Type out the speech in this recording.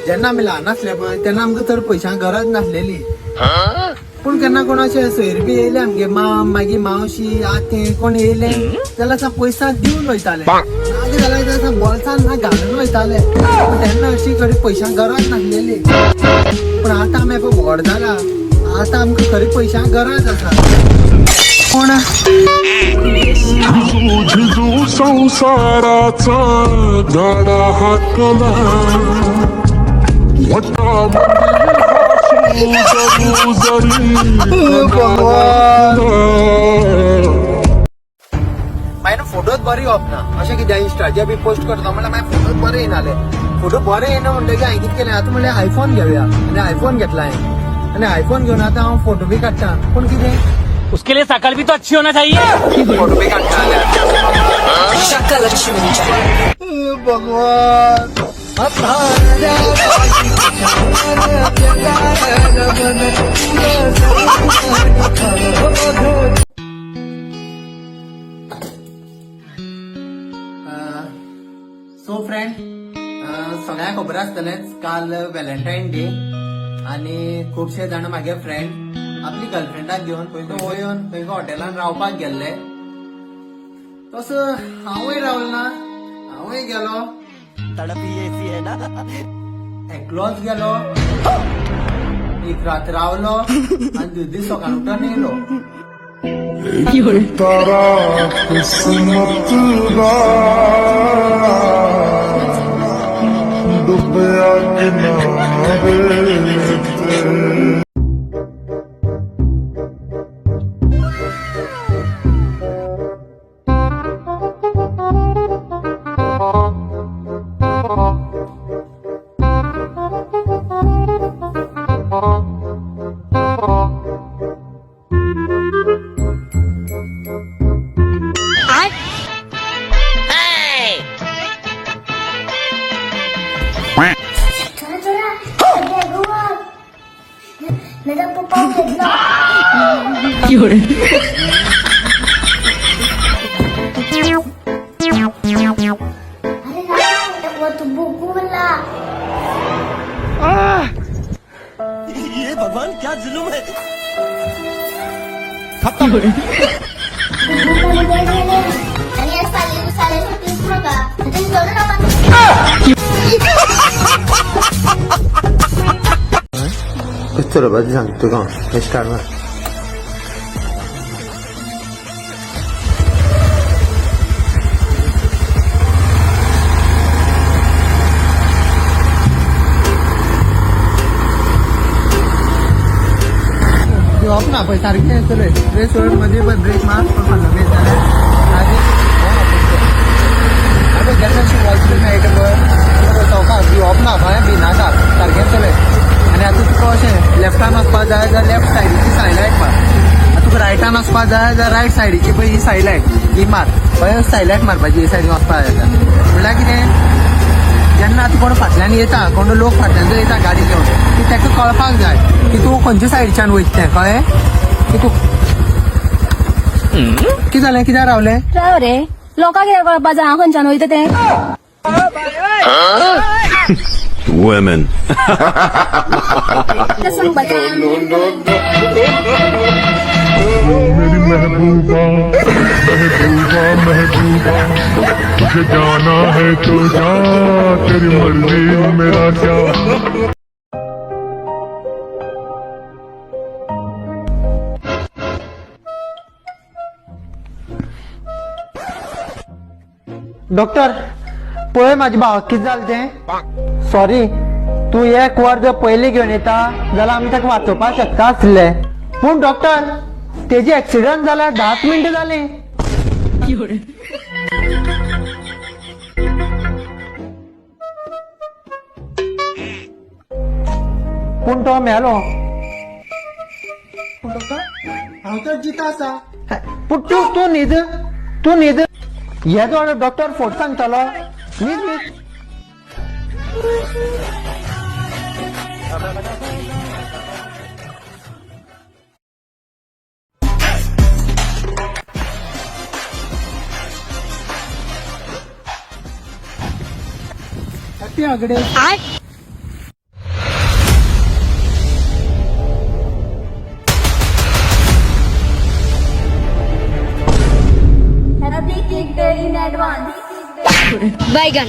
जेन्ना आमी ल्हान आसले पळय तेन्ना आमकां चड पयशांक गरज नासलेली. पूण केन्ना कोण अशें सोयर बी येयले आमगे माम मागीर मावशी आते कोण येयले जाल्यार असं पयसा दिवन वयताले, मागीर जाल्यार बोल्सान ना घालून वयताले. पूण तेन्ना अशी खरी पयशांक गरज नासलेली. पूण आतां आमी पळय व्हड जाला, आतां आमकां खरी पयशांक गरज आसा. पूण झिजू संसाराचा गाडा हाकला वटा मागीर फोटोच बरे येवप ना अशें कितें इंस्टाचेर बी पोस्ट करता म्हणल्यार मागीर फोटोच बरे येयनाले. फोटो बरे येयना म्हणटकीर हांवें कितें केलें, आतां म्हणलें आयफोन घेवया आनी आयफोन घेतला हांवें. आनी आयफोन घेवन आतां हांव फोटो बी काडटा. पूण कितें, उसके लिए शकल भी तो अच्छी होना चाहिए. फोटो बी काडटा. शकल अच्छी होनी चाहिए. भगवान. सो फ्रेंड, सगळ्यांक खबर आसतलेंच काल व्हॅलेंटायन डे आनी खुबशे जाण म्हागे फ्रेंड आपली गर्लफ्रेंडाक घेवन खंय खंय वयोन खंय खंय हॉटेलान रावपाक गेल्ले. तसो हांवूय रावलो ना, हांवूय गेलो. तड़प ही ऐसी है ना. एकलोच गेलो, एक रात रावलो आनी दुसरे दीस सकाळ उठून येयलो. तारा किस्मत दा डुबिया किनारे ते. चला चला गोवा, नाही तर पप्पा घेतला. अरे ना, तू बुकुला. ये भगवान क्या जुलुम है. आणि आज साले साले नका. करू नका. कशें चलोवपाचें सांगता तुका हांव. स्टार्ट मार. दिवप ना पळय, सारकें चलय, ब्रेक सोड, मदीं पळय ब्रेक मार, पूण फाटलो ब्रेक जाल्यार आनी पळय केन्ना अशी वॉच बी मेळटा पळय पळय सवकास दिवप ना, बाय भिनाका, सारकें चलय. आनी आतां तुका अशें लेफ्टान वचपाक जाय जाल्यार लेफ्ट सायडीची सायड लायट मार. आतां तुका रायटान वचपाक जाय जाल्यार रायट सायडीची पळय ही सायड लायट ही मार. पळय सायड लायट मारपाची ही सायडीन वचपाक जाय जाल्यार. म्हणल्यार कितें, जेन्ना आतां कोण फाटल्यान येता, कोण लोक फाटल्यान जर येता गाडी घेवन की ताका कळपाक जाय की तूं खंयच्या सायडच्यान वयता तें कळ्ळें की तूं कितें जालें, कित्याक रावलें? राव रे, लोकांक कित्याक कळपा जाय हांव खंयच्यान वयता तें? Women. तें सांगपाचें. मेरी महबूबा महबूबा महबूबा, तुझे जाना है तो जा, तेरी मर्जी, मेरा क्या. डॉक्टर, पळय म्हाज्या भावाक कितें जालें तें. सॉरी, तूं एक वर जर पयलीं घेवन येता जाल्यार आमी ताका वाचोवपाक शकता आसले. पूण डॉक्टर, तेजी एक्सिडंट जाल्यार 10 मिनटां जालीं. पूण तो मेलो. पूण डॉक्टर, हांव तर जिता आसा. पूण तूं तूं न्हीद, तूं न्हीद. हे जो डॉक्टर फोट सांगतालो. न्हीद न्हीद. हॅपी आगडे. Advance. बैगन.